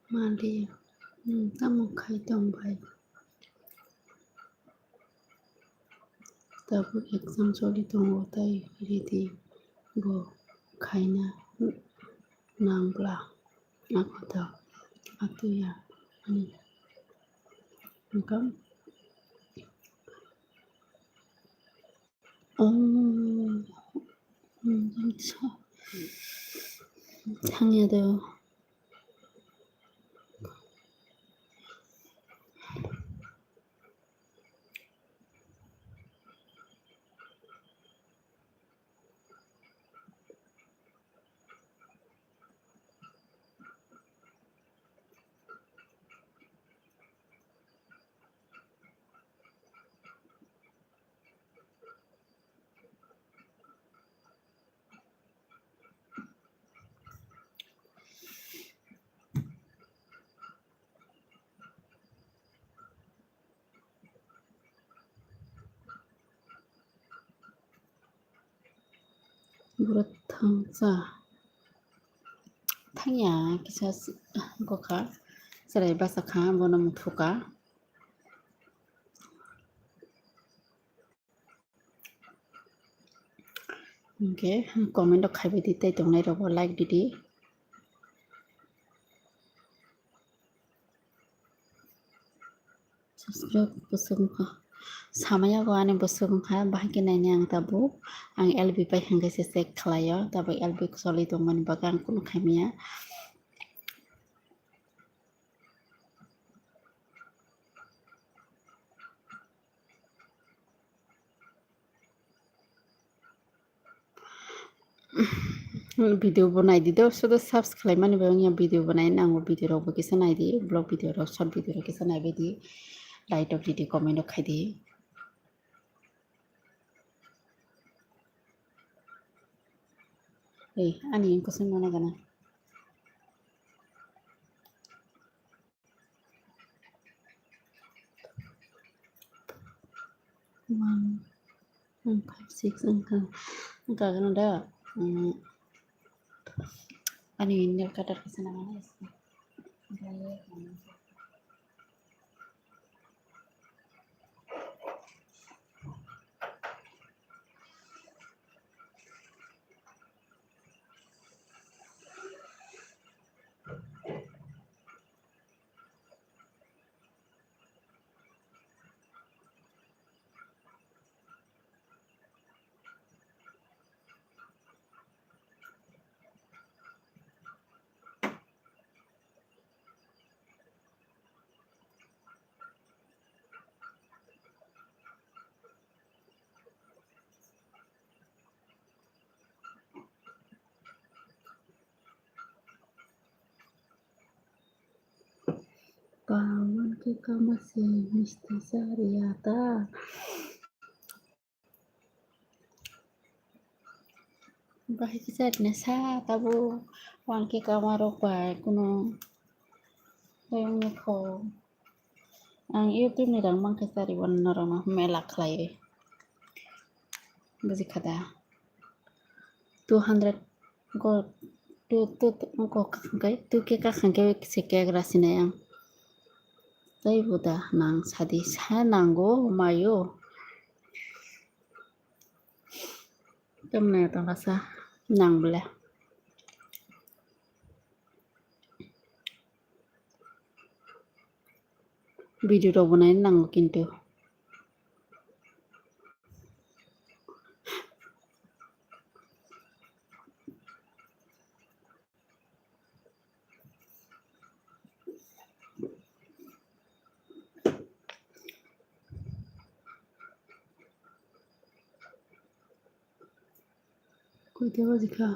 Mali, hmm, tamo khai tong bai? Tabuk exam choli tongo, tai ready bo khaina nang bla. Ako ta atuya ani. Engkam. Oh, hmm, so. Thangya do. Bwrwk thangcha. Thangya kisa s-, gokha. Chwrai bachakha, bono muthuka. Hwnkhe comment rok khaibai di, tei tongnai rokbo like di di. Subscribe bwswk wngkha. Samaya go ani bwswk wngkha, bahai khe naini ang tabuk. Ang L B pai hwnkhe se check khlaio, tabuk L B choli tongmani bagwi ang kunu khaimaya. Video bo nai di do, sudu search khlai mani bai wngya video bo nai nango, video rok bo kisa nai di, vlog video rok, short video rok kisa nai bai di, like rok di di, comment rok khai di. Ei, ani wngkha se mana gana. One, one, five, six wngkha, wngkha gana da, um, ani nail cutter kisa nangani. Kawan ke kama se misti sariya ta. Bahai khe charina sa tabuk, wan khe kama rok bai kunu tei wngya kho. Ang YouTube ni rang mankha chari wan norok no mela khlaiwi. Buji kha da? Two hundred go, two, two, two, go kakhang kai, two K kakhang kai se cake rasinai ang. Tei bo da nang sadi sa nango mayo. Tamni tongkha sa nang bole. Video rok bo nai nango kintu. Koita baji kha?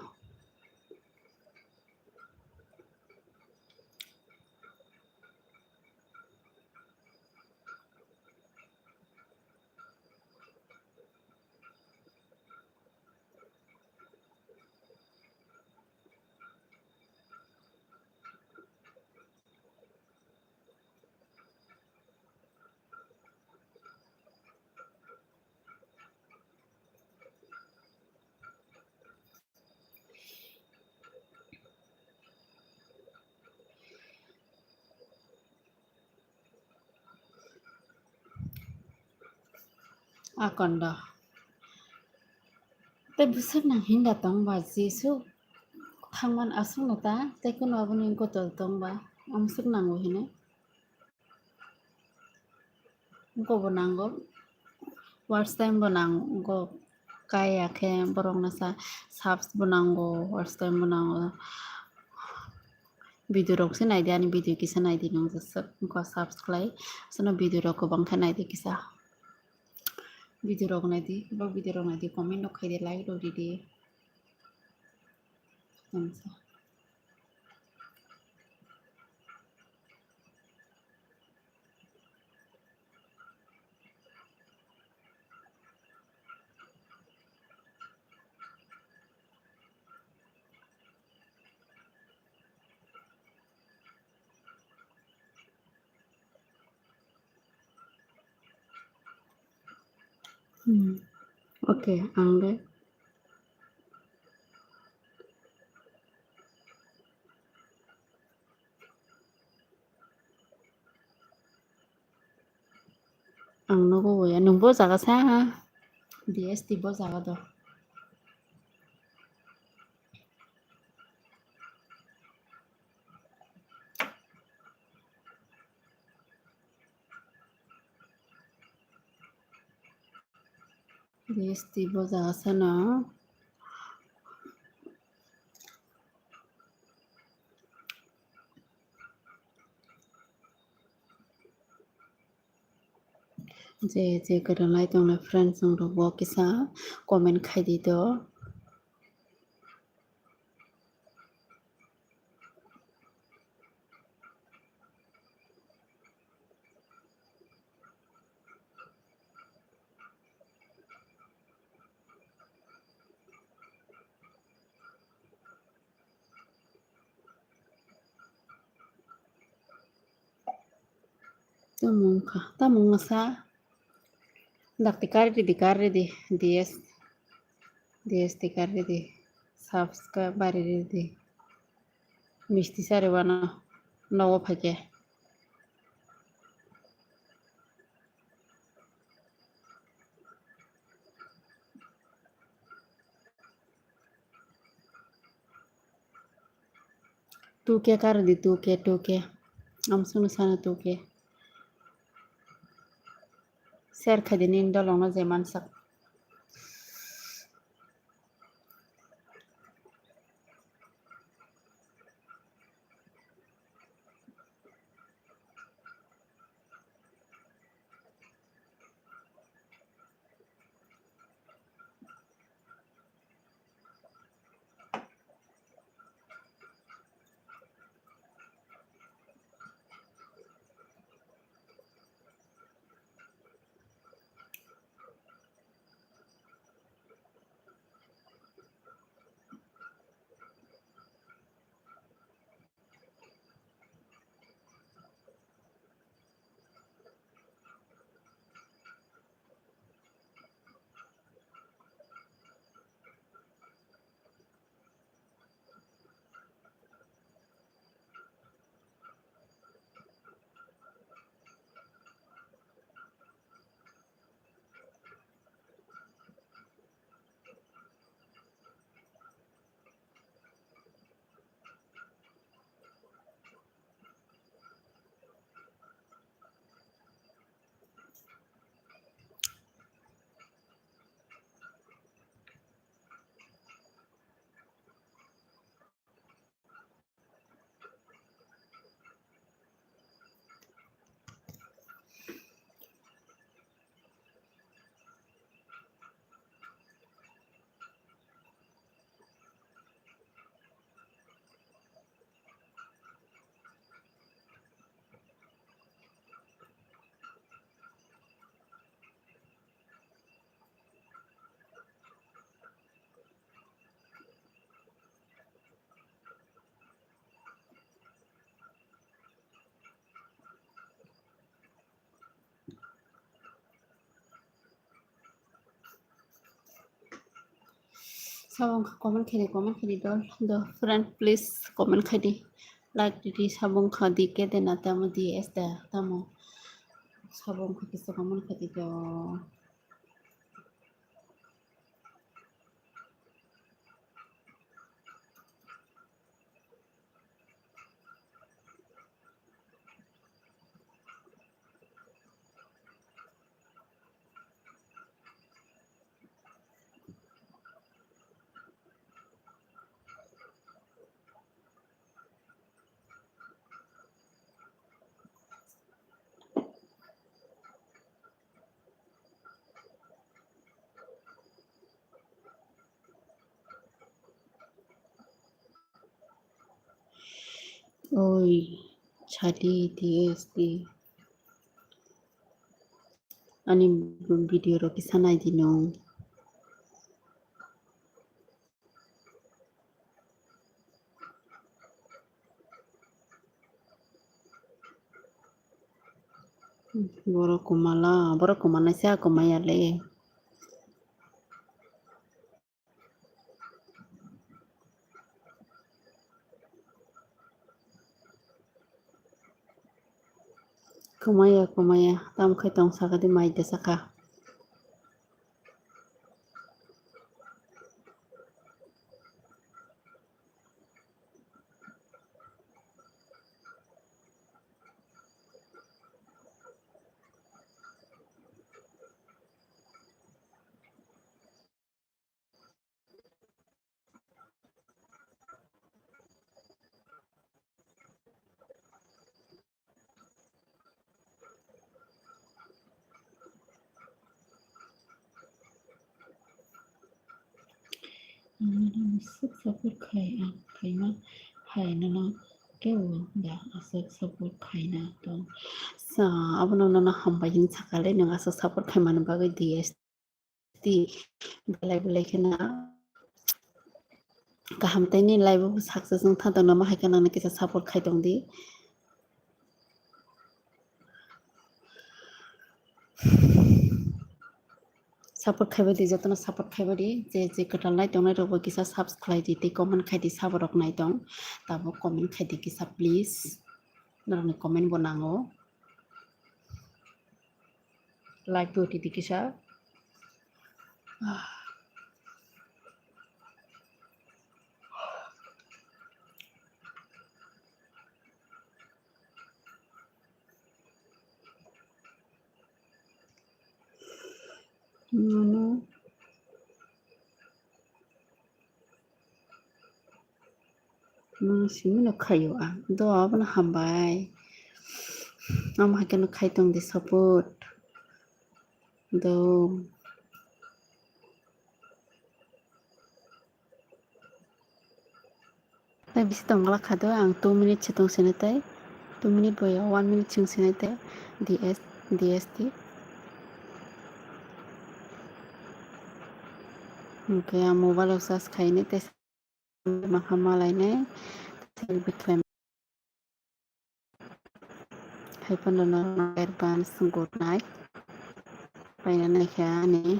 Akondo. Tei bwswk nang hinda tongba, jesuk thangman aswkno ta, tei kuno aboni gotol tongba, amswk nango hino. Wngkokbo nango, watch time bo nango, kaya khe borokno sa subs bo nango, watch time bo nango. Video rok se naidi, ani video kisa naidi nung jesuk, wngkha subs khlai, aswkno video rok kwbang khe naidi kisa. Video rok naidi, bo video rok naidi, comment rok khaidi, like rok ridi. Thanks. Hmm. Okay, ang le. Ang nogo ya, nung bo jaga sa ha. D S T bo jaga do. D S T bo jaga sano. Je je kwrwng lai tongnai friends rok bo kisa comment khai di do. Tamo wngkha, tamo wngsa. Dakti kari ridi, kari ridi, D S, D S ti kari ridi. Subscribe bari ridi. Misti sari wano nogo phaikhe. Two K kari di, two K, two K. Amsukno sana two K. Share khai di nini dolongno je mansak. Sabo wngkha comment khaidi, comment khaidi dol do friend, please comment khaidi, like didi. Sabo wngkha D K de na tamo D S da tamo, sabo wngkha kisa comment khaidi do. Oi, chadi D S D. Ani video rok kisa nai di nung. Borok kwmala, borok kwmanaisa kwmaya le. Kwmaya, kwmaya, tamo khe tong saka di mai de saka. Nono aswk support khai, ang khaima hai nono kebo da aswk support khaina tong. Sa, abono nono hambai hwn sakale, nwng aswk support khaimani bagwi D S T belai belai kheno kaham tei ni live o success wng thang tongno ma hai khe nangni kisa support khai tong di. Support khaibai di, jotono support khaibai di, je je kwtal nai tongnai rokbo kisa subscribe khlai di tei comment khai di, sabo rok nai tong, tabuk comment khai di kisa please, norokni comment bo nango. Like bo ridi kisa. Nono. Nwng simi no khaio ang. Do abono hambai. Amo hai kheno khai tong di support. Do. Tei bisi tong glak kha do, ang two minute se tong sinai tei, two minute bo ya, one minute chwng sinai tei, D S, D S T. Hwnkhe ang mobile o charge khainai tei, ma kha malainai, selfie khlai. Hai phano norokno advance good night. Paina naikha ani.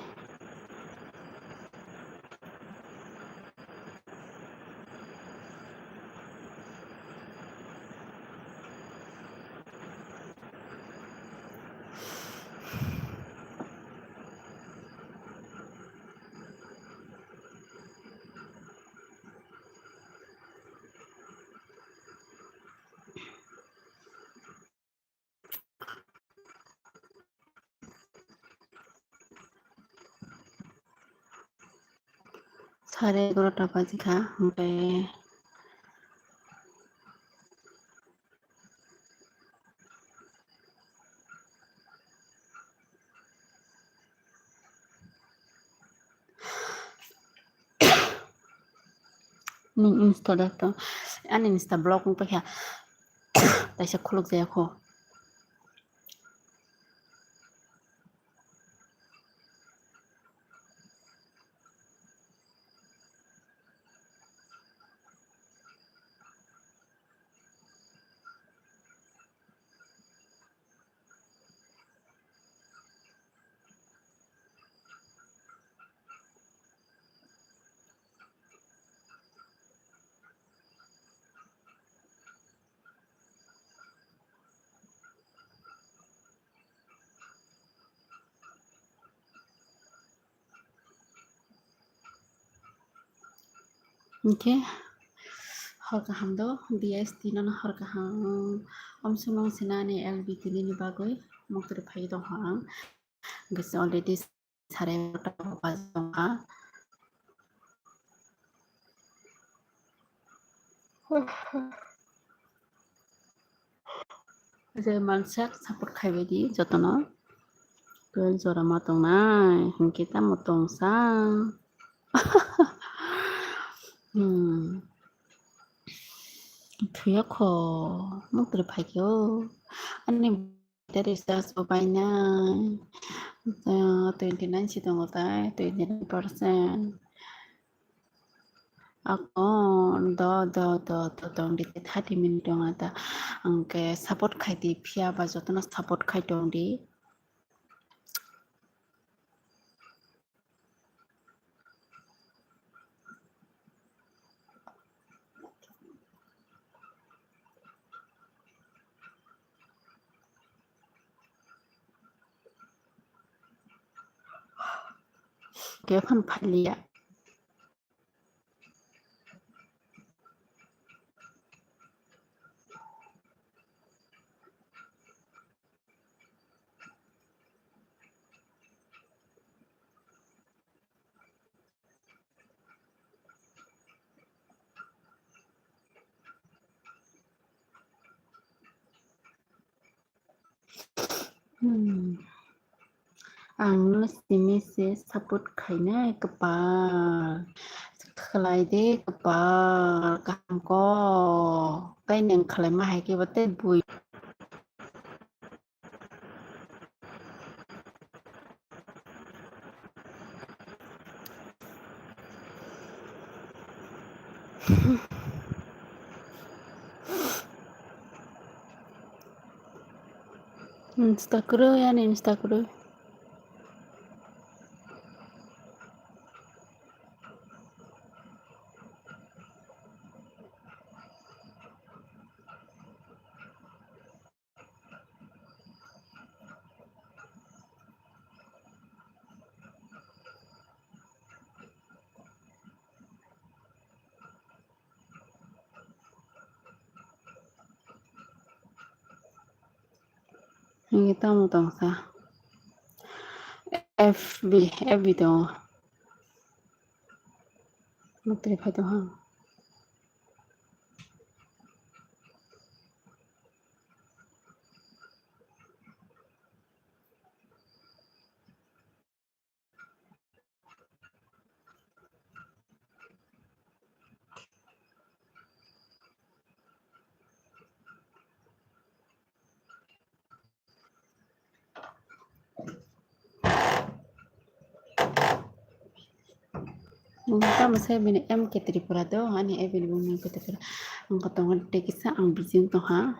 Sare egarota baji kha, hwnkhe Nini Insta da to, ani Insta block wng paikha, taisa khuluk jaya kho. Hwnkhe hor kaham do, D S T no hor kaham. Omsumung sinani L B tini ni bagwi muktrwi phai tongkha ang. Hwnkhe already sare egarota baji tongkha. Je mansak support khaibai di jotono. Tei jora ma tongnai, hinkhe tamo tongsa. Hmm. Thuya kho, muktre phaikhe o. Ani battery charge bo bainai. Uh, twenty nine si tongo tai, twenty nine percent. Ako do, do, do, do, tong di, thirty minute tong ta. Angke support khai di, phiya ba jotono support khai tong di. Kefan phalia. Hmm. Ang no simi se support khainai kwpal. Khlai de kwpal kaham ko. Tei nwng khlai ma hai khe bo tei bui. Insta kwrwi, ani Insta kwrwi. Ini tamo tong sa. F B, F B tongo. Mukti phai tong ha. Tamo sai bini M K Tripura do, ani e bini bumung M K Tripura. Ang kotongo tei kisa ang bijing tongha.